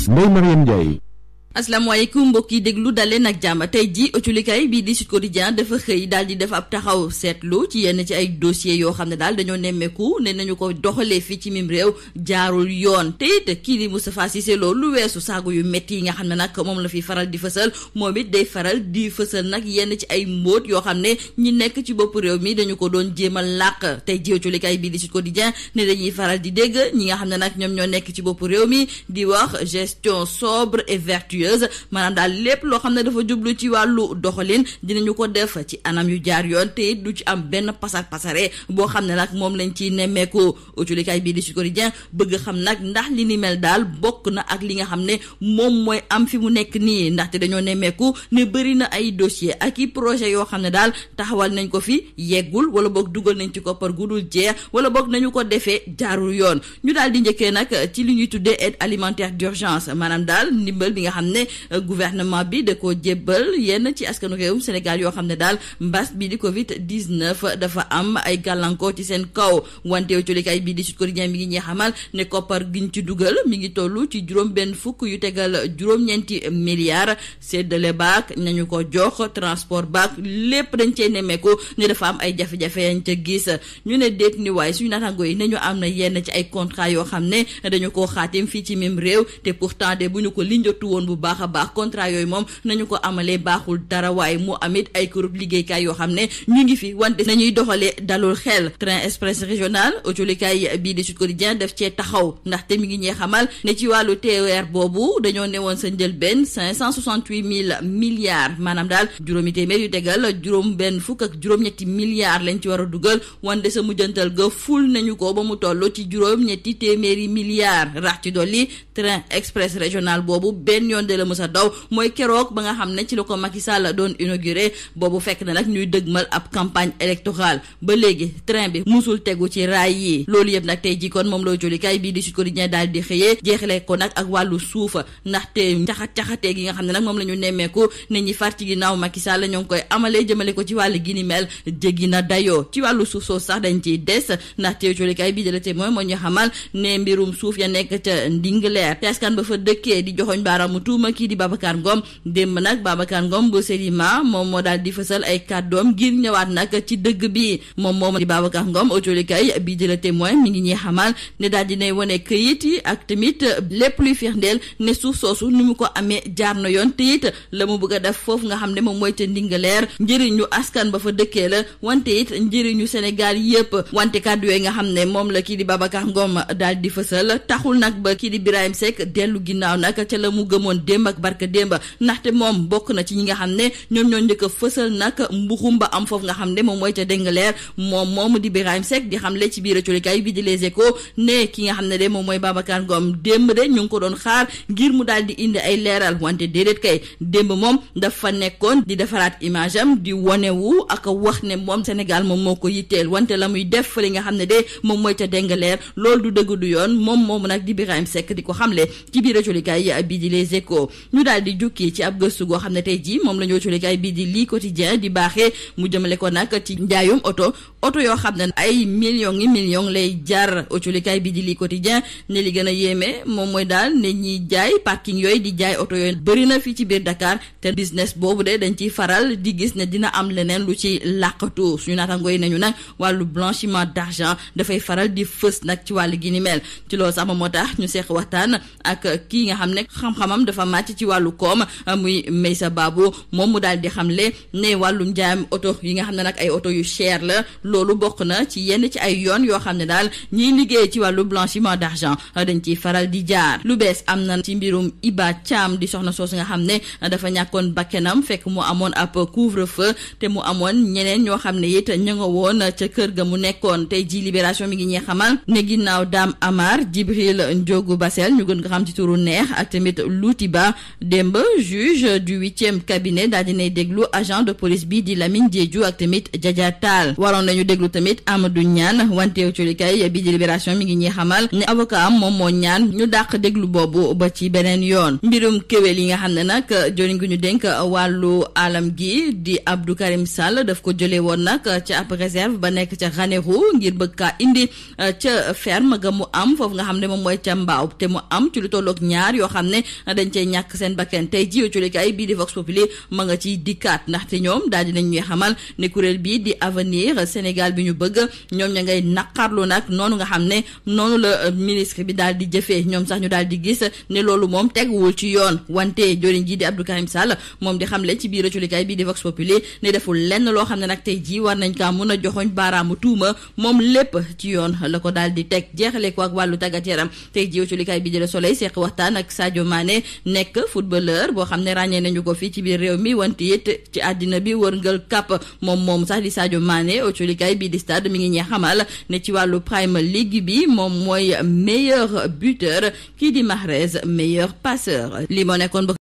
Ndeye Mariam Ndiaye. asalaamaaleykum mbokk yi déglu daleen ak jàmm tey ji autolikaay bii di Sud Quotidien dafa xëy daal di def ab taxaw seetlu ci yenn ci ay dossiers yoo xam ne daal dañoo nemmeeku ne nañu ko doxalee fii ci mim réew jaarul yoon te it kii di Moustapha Cissé Lo lu weesu saago yu métti yi nga xam ne nag moom la fi faral di fësal moom it day faral di fësal nag yenn ci ay mbóot yoo xam ne ñi nekk ci bopp réew mi dañu ko doon jéem a làq tey ji autolikaay bii di Sud Quotidien ne dañuy faral di dégg ñi nga xam ne nag ñoom ñoo nekk ci bopp réew mi di wax gestion sobre et vertueuse maanaam daal lépp loo xam ne dafa jublu ci wàllu doxalin dinañu ko def ci anam yu jaar yoon te du ci am benn pasar pasare boo xam ne nag moom lañ ci nemmeeku autolikaay bii di Sud Quotidien bëgg xam nag ndax li ni mel daal bokk na ak li nga xam ne moom mooy am fi mu nekk nii ndaxte dañoo nemmeeku ne bëri na ay dossier ak i projet yoo xam ne daal taxawal nañ ko fi yeggul wala boog dugal nañ ci koppar gudul jeex wala boog nañu ko defee jaarul yoon ñu daal di njëkkee nag ci li ñuy tuddee aide alimentaire d'urgence maanaam daal ndimbal bi nga xam ne gouvernement bi da ko jébbal yenn ci askanu réewum Sénégal yoo xam ne daal mbas bi di Covid-19 dafa am ay gàllankoor ci seen kaw wante autolikaay bii di Sud Quotidien mi ngi ñuy xamal ne koppar giñ ci dugal mi ngi toll ci juróom-benn-fukk yu tegal juróom-ñeenti milliards séddale baak nañu ko jox transport baak lépp dañ cee nemmeeku ne dafa am ay jafe-jafe yañ ca gis ñu ne déet ni waaye suñu naataango yi nañu am na yenn ci ay contrat yoo xam ne dañu koo xaatim fii ci même réew te pourtant de bu ñu ko linjatu woon bu baax a baax contrat yooyu moom nañu ko amalee baaxul dara waaye mu amit ay kuréel liggéeykaay yoo xam ne ñu ngi fi wante nañuy doxalee dalul xel train express régional autolikaay bii di Sud Quotidien def cee taxaw ndaxte mi ngi ñee xamal ne ci wàllu TER boobu dañoo newoon sa njëlbeen 568 000 milliards maanaam daal juróomi téeméer yu tegal juróom benn fukk ak juróom-ñetti milliards lañ ci war a dugal wante sa mujjantal ga ful nañu ko ba mu toll ci juróom-ñetti téeméeri milliards rax ci dolli train express régional boobu benn yoon de la mësa daw mooy keroog ba nga xam ne ci la ko Macky Sall doon inauguré boobu fekk na nag ñuy dëgmal ab campagne électorale ba léegi train bi musul tegu ci raay yi loolu yëpp nag tey jii kon moom la autolikaay bii di Sud Quotidien daal di xëyee jeexale ko nag ak wàllu suufa ndaxte caxat-caxatee gi nga xam ne nag moom la ñu nemmeeku ne ñi far ci ginnaaw Macky Sall ñoo ngi koy amalee jëmale ko ci wàllu gi ni mel jéggi na dayoo ci wàllu suuf soosu sax dañ ciy des ndaxte autolikaay bii de Témoin moo ñu xamal ne mbirum suuf ya nekk ca Ndingler te askan ba fa dëkkee di joxoñ baaraamu tuuma kii di Babacar Ngom démb nag Babacar Ngom bu Sedima moom moo daal di fësal ay kàddoom ngir ñëwaat nag ci dëgg bi moom di Babacar Ngom autolikaay bii di Témoin mi ngi ñuy xamal ne daal dinay wane këyit yi ak tamit lépp luy firndeel ne suuf soosu ni mu ko amee jaar na yoon te it la mu bëgg a def foofu nga xam ne moom mooy ca Ndingler njëriñu askan ba fa dëkkee la wante it njëriñu Sénégal yépp wante kàddu yooyu nga xam ne moom la kii di Babacar Ngom daal di fësal taxul nag ba kii di Birahim Seck dellu ginnaaw nag ca la mu gëmoon démb ak barka démb ndaxte moom bokk na ci ñi nga xam ne ñoom ñoo njëkk a fësal nag mbuxum ba am foofu nga xam ne moom mooy ca Ndingler moom di Birahim Seck di xamle ci biir autolikaay bi di Les Échos ne ki nga xam ne de moom mooy Babacar Ngom démb de ñu ngi ko doon xaar ngir mu daal di indi ay leeral wante déedéet kay démb moom dafa nekkoon di defaraat image am di wonewu ak wax ne moom Sénégal moom moo ko yitteel wante la muy def fa li nga xam ne de moom mooy ca Ndingler loolu du dëgg du yoon moom nag di Birahim Seck di ko xamle ci biir autolikaay bi di Les Échos ñu daal di jukki ci ab gëstu goo xam ne tey jii moom la ñu autolikaay bi di lii quotidien di baaxee mu jëmale ko nag ci njaayum oto yoo xam ne ay millions lay jar autolikaay bi di lii quotidien ne li gën a yéeme moom mooy daal ne ñiy jaay parking yooyu di jaay oto yooyu bëri na fii ci biir Dakar te business boobu de dañ ciy faral di gis ne dina am leneen lu ci làqatu suñu naataangoo yi nañu nag wàllu blanchiment d'argent dafay faral di fës nag ci wàllu gi ni mel ci loolu sax moo tax ñu seq waxtaan ak kii nga xam ne xam-xamam dafa màcc ci wàllu koom muy Meissa Babou moom mu daal di xamle ne wàllum jaayam oto yi nga xam ne nag ay oto yu cher la loolu bokk na ci yenn ci ay yoon yoo xam ne daal ñiy liggéey ci wàllu blanchiment d'argent dañ ciy faral di jaar lu bees am na ci mbirum Iba Thiam di soxna soosu nga xam ne dafa ñàkkoon bakkenam fekk mu amoon ab couvre-feu te mu amoon ñeneen ñoo xam ne it ña nga woon ca kër ga mu nekkoon tey ji Libération mi ngi ñee xamal ne ginnaaw Dame Amar Djibril Ndiogu Bassel ñu gën ko xam ci turu neex ak tamit Louti Ba démb juge du 8e cabinet daal dinay déglu agent de police bi di Lamine Diédhiou ak tamit Djadia Tall waroon nañu déglu tamit Amadou Niane wante colikaay bi di Libération mi ngi ñuy xamal ne avocat am moom moo ñaan ñu dàq déglu boobu ba ci beneen yoon. Mbirum kéwél yi nga xam ne nag joriñ gu ñu dénk wàllu alam gi di Abdou Karim Sall daf ko jëlee woon nag ca ab réserve ba nekk ca Ranérou ngir bëgg kaa indi ca ferme ga mu am foofu nga xam ne moom mooy ca Mbaaw te mu am ci lu tolloog ñaar yoo xam ne dañ cey ñàkk seen bakkan tey ji colikaay bii di Vox Populi ma nga ciy dikkaat ndaxte ñoom daal dinañ ñuy xamal ne kuréel bii di avenir Sénégal bi ñu bëgg ñoom ña ngay naqarlu nag noonu nga xam ne noonu la ministre bi daal di jëfee ñoom sax ñu daal di gis ne loolu moom teguwul ci yoon wante joriñ ji di Abdou Karim Sall moom di xamle ci biir colikaay bii di Vox Populi ne deful lenn loo xam ne nag tey ji war nañ kaa mun a joxoñ baaraamu tuuma moom lépp ci yoon la ko daal di teg jeexale ko ak wàllu tàggat yaram tey ji colikaay bii di Le Soleil seq waxtaan ak Sadio Mané nekk footballeur boo xam ne ràññee nañu ko fii ci biir réew mi wante it ci àddina bi wërngal kàpp moom sax di Sadio Mané colikaay bii di Stade mi ngi ñee xamal ne ci wàllu Premier League bi moom mooy meilleur buteur kii di Mahrez meilleur passeur li moo nekkoon